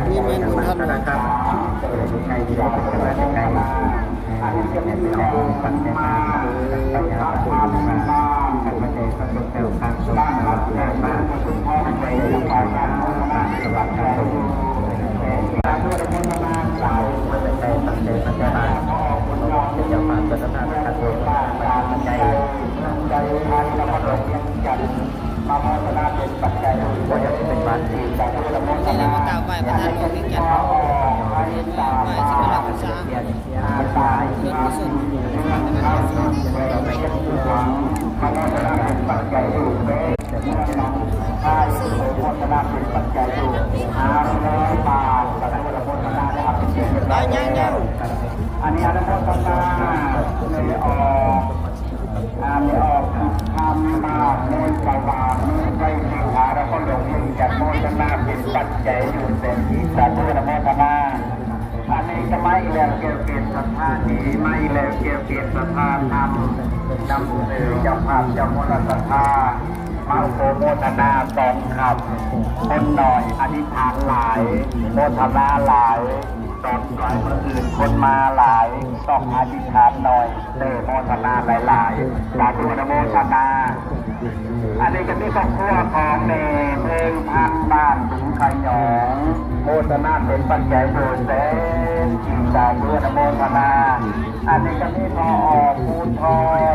ນີ້ແມ່ນຂອງທ່ານບໍ່? ນີ້ແຫຼະ ມາກາບໄຫວ້ພະທາດຫຼວງວຽງຈັນ ໄຫວ້ສິ່ງທີ່ເປັນກຸສົນ. ອັນນີ້ອະນຸໂມທະນາ ແມ່ອອກ ອາ ແມ່ອອກຄຳມາກ ແມ່ສະຫວ່າງ ແມ່ໄຊສິງຫາ ນະຄອນຫຼວງວຽງຈັນ ໂມທະນາເປັນປັດໄຈຢູ່ແສນສີ່ ສາທຸອະນຸໂມທະນາ. ອັນນີ້ກະມາອີກແລ້ວ ແກ້ວເກດສັດທາດີ ມາອີກແລ້ວ ແກ້ວເກດສັດທາທຳ ນຳເຊີເຈົ້າພາບເຈົ້າມໍລະສັດທາ ມາໂອໂມທະນາສອງຄຳ ຄົນໜ້ອຍອະທິຖານຫຼາຍ ໂມທະນາຫຼາຍ ຕອນສວຍມື້ອື່ນຄົນມາຫຼາຍ ຕ້ອງອະທິຖານໜ້ອຍ ເດີ ໂມທະນາຫຼາຍໆ ສາທຸອະນຸໂມທະນາ. ອັນນີ້ກະມີຄອບຄົວຂອງແມ່ເພິ່ງພັນ ບ້ານບຸງຂະຫຍອງ ໂມທະນາເປັນປັດໄຈໂດຍແສນ ສາທຸອະນຸໂມທະນາ. ອັນນີ້ກະມີພໍ່ອອກ ພູທອງ